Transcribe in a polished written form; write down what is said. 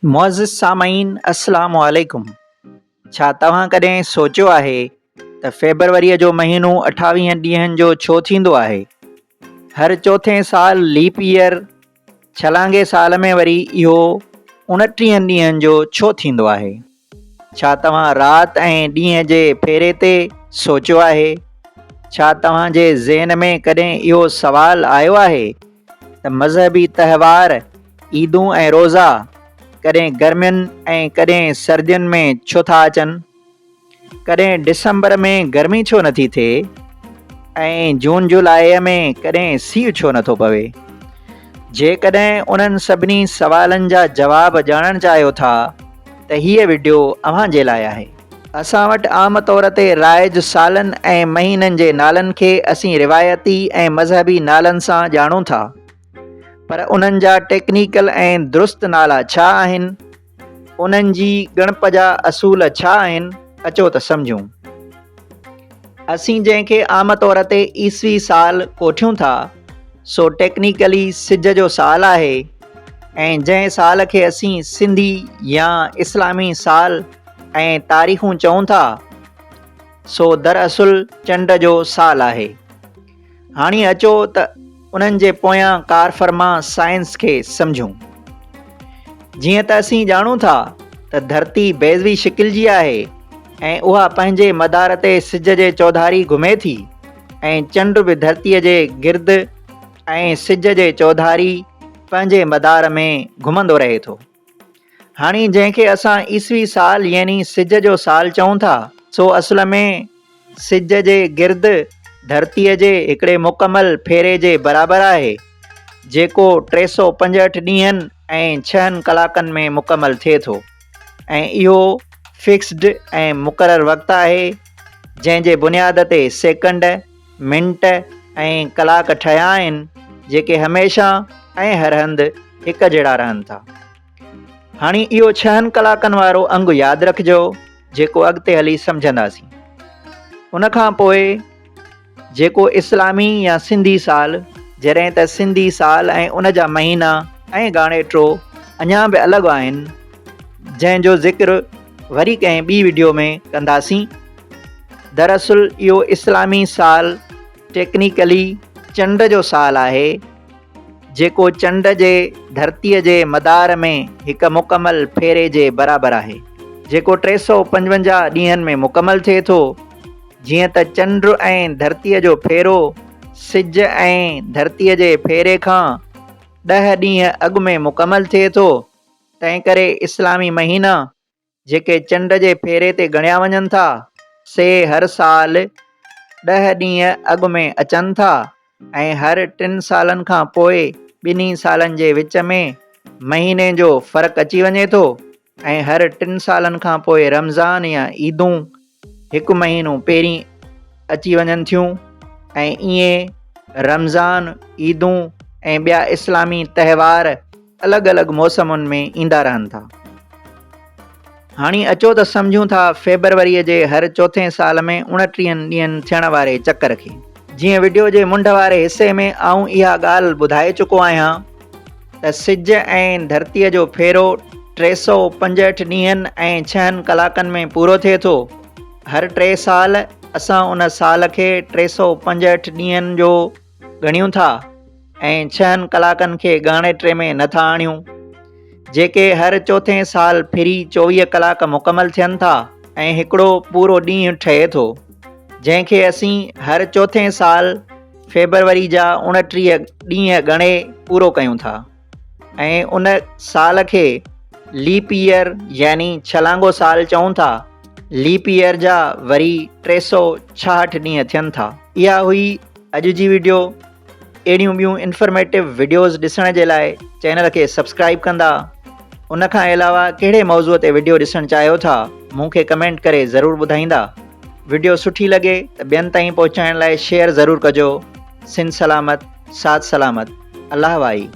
معزز سامعين السلام عليڪم ڇا توهان ڪڏهن سوچيو آهي ته فيبروري جو مهينو اٺاويهن ڏينهن جو ڇو ٿيندو آهي؟ هر چوٿين سال ليپ ايئر ڇلانگي سال ۾ وري اهو اڻٽيهن ڏينهن جو ڇو ٿيندو آهي؟ ڇا توهان رات ۽ ڏينهن جي ڦيري تي سوچيو آهي؟ ڇا توهان جي ذهن ۾ ڪڏهن اهو سوال آيو آهي ته مذهبي تهوار، عيدون ۽ روزا ڪڏهن گرمين ۽ ڪڏهن سردين ۾ ڇو ٿا اچن؟ ڪڏهن ڊسمبر ۾ گرمي ڇو نٿي ٿئي ۽ جون جولاء ۾ ڪڏهن سيء ڇو نٿو پوي؟ جيڪڏهن انهن سڀني سوالن جا جواب ڄاڻڻ چاهيو ٿا ته هيء وڊيو اوهان جي لاء آهي. اسان وٽ عام طور تي رائج سالن ۽ مهينن جي نالن کي اسين روايتي ۽ مذهبي نالن سان ڄاڻون ٿا، پر انهن جا ٽيڪنيڪل ۽ درست نالا ڇا آهن؟ انهن جي ڳڻپ جا اصول ڇا آهن؟ اچو ته سمجهون. اسين جنهن کي عام طور تي عيسوي سال ڪوٺيون ٿا، سو ٽيڪنيڪلي سج جو سال آهي ۽ جنهن سال کي اسين سنڌي يا اسلامي سال ۽ تاريخون چئون ٿا، سو دراصل چنڊ جو سال آهي. هاڻي اچو ته انهن جي پويان ڪارفرما سائنس کي سمجهون. جيئن ته اسين ڄاڻون ٿا ته ڌرتي بيضوي شڪل جي آهي ۽ اها پنهنجي مدار تي سج جي چوڌاري گهمي ٿي ۽ چنڊ به ڌرتيء جي گرد ۽ سج جي چوڌاري پنهنجي مدار ۾ گهمندو رهي ٿو. هاڻي جنهن کي اسان عيسوي سال يعني سج جو سال چئون ٿا، سو اصل ۾ سج جي گرد ڌرتيء جي هڪڙي مڪمل ڦيري جي برابر آهي، جيڪو 365 ڏينهن ۽ ڇهن ڪلاڪن ۾ مڪمل ٿئي ٿو ۽ اهو فڪسڊ ۽ مقرر وقت آهي، جنهن جي بنياد تي سيڪنڊ، منٽ ۽ ڪلاڪ ٺهيا آهن، جيڪي هميشه ۽ هر هنڌ هڪ جهڙا رهن ٿا. هاڻي اهو ڇهن ڪلاڪن وارو انگ ياد رکجو، جيڪو اڳتي هلي سمجهنداسين. ان کان پوء جيڪو اسلامي يا سنڌي سال، جڏهن ته سنڌي سال ۽ ان جا مهينا ۽ ڳاڻيٽو اڃا به الڳ آهن، جنهن جو ذڪر وري ڪنهن ٻي وڊيو ۾ ڪنداسين. دراصل اهو اسلامي سال ٽيڪنيڪلي چنڊ جو سال آهي، جيڪو چنڊ جي ڌرتيء جي مدار ۾ هڪ مڪمل ڦيري جي برابر آهي، جيڪو 355 ڏينهن ۾ مڪمل ٿئي ٿو. جيئن ته چنڊ ۽ ڌرتيء جو ڦيرو سج ۽ ڌرتيء جي ڦيري کان ڏهه ڏينهن اڳ ۾ مڪمل ٿئي ٿو، تنهنڪري اسلامي مهينا جيڪي چنڊ جي ڦيري تي ڳڻيا وڃن ٿا، سي هر سال ڏهه ڏينهن اڳ ۾ اچن ٿا ۽ هر ٽن سالن کان پوء ٻنهي سالن جي وچ ۾ مهيني جو فرق اچي وڃي ٿو ۽ هر ٽن سالن کان پوء رمضان يا عيدون هڪ مهينو پهرين اچي وڃن ٿيون ۽ ائين رمضان، عيدون ۽ ٻيا اسلامي تهوار الڳ الڳ موسمن ۾ ايندا رهن ٿا. هاڻي اچو ته سمجهون ٿا فيبروريء جي هر چوٿين سال ۾ اڻٽيهن ڏينهن ٿيڻ واري چڪر کي. جيئن وڊيو جي منڍ واري حصي ۾ آئون اها ڳالهه ٻڌائي چڪو آهيان ته سج ۽ ڌرتيء جو ڦيرو 365 ڏينهن ۽ ڇهن ڪلاڪن ۾ پورو ٿئي ٿو. هر ٽي سال اسان ان سال کي 365 ڏينهن جو ڳڻيون ٿا ۽ ڇهن ڪلاڪن کي ڳاڻيٽي ۾ نه ٿا آڻيون، جيڪي هر چوٿين سال ڦري 24 ڪلاڪ مڪمل ٿين ٿا ۽ هڪڙو پورو ڏينهن ٺهي ٿو، جنهن کي اسين هر چوٿين سال فيبروري جا 29 ڏينهن ڳڻي پورو ڪيون ٿا ۽ ان سال کي ليپ ايئر يعني ڇلانگو سال چئون ٿا. ليپ ايئر جا وري 366 ڏينهن ٿين ٿا. اها هئي اڄ جي وڊيو. اهڙيون ٻيون انفارميٽو وڊيوز ڏسڻ جي لاء چينل کي سبسڪرائيب ڪندا. ان کان علاوه ڪهڙي موضوع تي وڊيو ڏسڻ چاهيو ٿا مون کي ڪمينٽ ڪري ضرور ٻڌائيندا. وڊيو سٺي لڳي ته ٻين تائين پهچائڻ لاء شيئر ضرور ڪجو. سنڌ سلامت ساٿ سلامت. الله واهي.